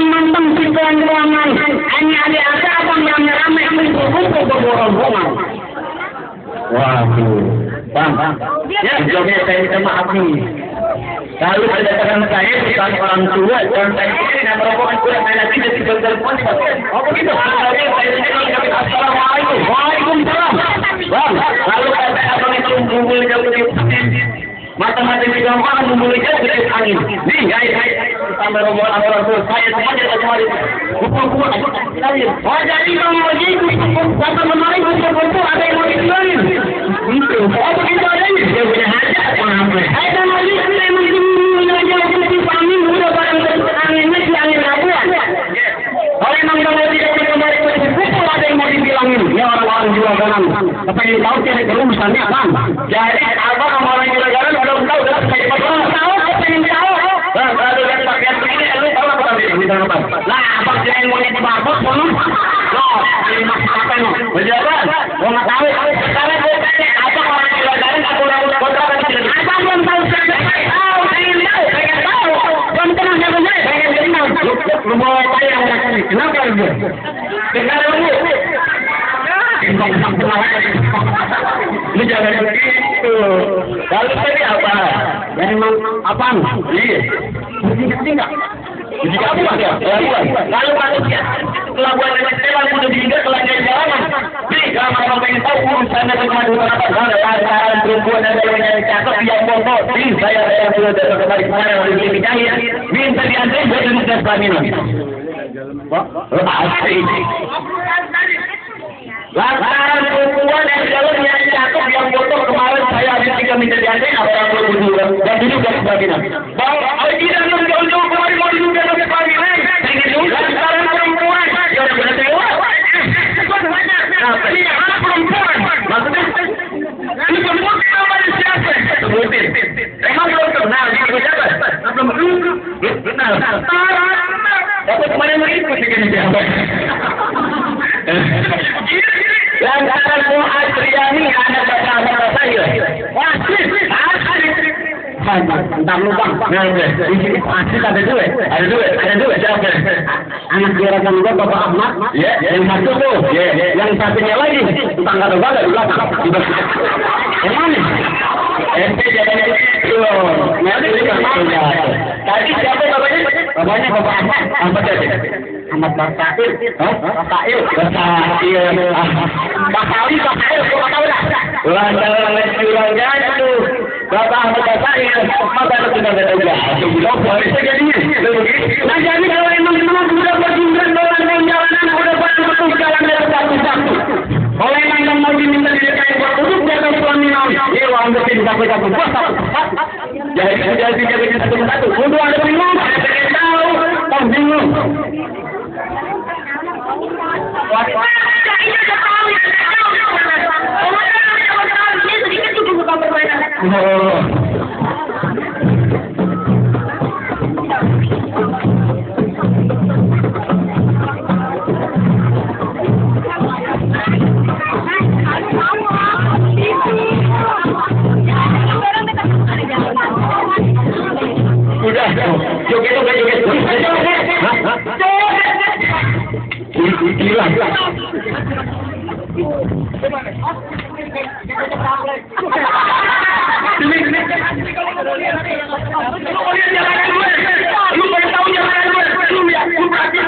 manteng pikiran ruangan. Hanya ada abang yang ramai kumpul berbohong-bohongan. Waduh, Bang, ya, jawabnya saya minta maaf nih. Lalu kedatangan saya bukan orang tua dan saya ini yang merobohkan kurang lagi dari telepon. Oh begitu. Assalamualaikum. Waalaikumsalam. Bang, lalu kata abang itu kumpul jauh dari mata-mata di gampang kumpul jauh dari angin. Nih guys, sampai rombongan orang tua saya semuanya semua di kumpul-kumpul. Oh jadi kamu lagi kata menarik kumpul-kumpul ada yang mau dibilangin. Itu. Oh begitu aja nih. Dia punya hajat. Ada lagi ya orang-orang jual garam. Pengen tahu cari kelulusannya apa? Jadi apa orang jual garam belum tahu dah saya tahu pengen tahu. Kalau lihat pakaian begini lu tahu apa tadi? Apa? Lah apa yang mau jadi bagus belum? Loh, ini masih apa nih? Berjalan. Gua enggak tahu. Sekarang gua tanya apa orang jual garam aku kontrak tadi. Apa belum tahu saya? Tahu, pengen tahu. Belum kenal siapa saya? Pengen kenal. Lu mau tanya yang ini. Kenapa lu? Dengar dulu. Ini jangan begitu. Lalu tadi apa? Yang memang apa? Iya. Begitu enggak? Begitu apa ya? Lalu manusia pelabuhan dengan sewan sudah diingat kelangkaan jalanan. Nih, kalau pengen tahu urusannya kemajuan apa? Ada perempuan dan yang cakep yang bodoh. Nih, saya sudah datang kembali kemarin oleh Bibi Cahaya. Minta diantarin buat jenis pelaminan. Asli. Lantaran perempuan yang jalan yang cakep yang foto kemarin saya habis 3 minta diantarin orang berdua dan duduk dari sebagainya. Bahwa tidak yang jauh-jauh kemarin mau duduk dari sebagainya. Lantaran perempuan yang benar dewa. Ini anak perempuan. Maksudnya ini perempuan nama siapa? Sebutin. Emang belum kenal dia siapa? Belum kenal. Tapi kemarin mengikut begini siapa? Lantaran Mu'adriyani anak bapak saya. Asli. Entah lu bang. Di sini asli ada dua. Siapa? Anak jerakan gua Bapak Ahmad. Yang satu tuh. Yang satunya lagi. Entah nggak tahu di belakang. Yang mana? Ente jalannya itu. Nanti tadi siapa bapaknya? Bapaknya Bapak Ahmad. Ahmad tadi. Ahmad Basail. Basail. Basail, kau tahu dah. Lantaran curang gandu. Bapak Ahmad Basail. Maka lu sudah ada juga. Sebelum boleh saja dia. Nah jadi kalau emang sudah berjumlah dalam jalanan, sudah betul jalan dari satu-satu. Kalau emang yang mau diminta didekati buat duduk di atas pelaminan, ya uang mesti satu-satu. Jadi satu-satu. Untuk ada bingung, ada pengen tahu, kau bingung. Udah, joget. Hilang. Lu pengen tahu jalan gue? Lu ya, lu praktis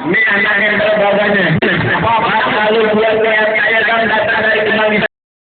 Ini anak yang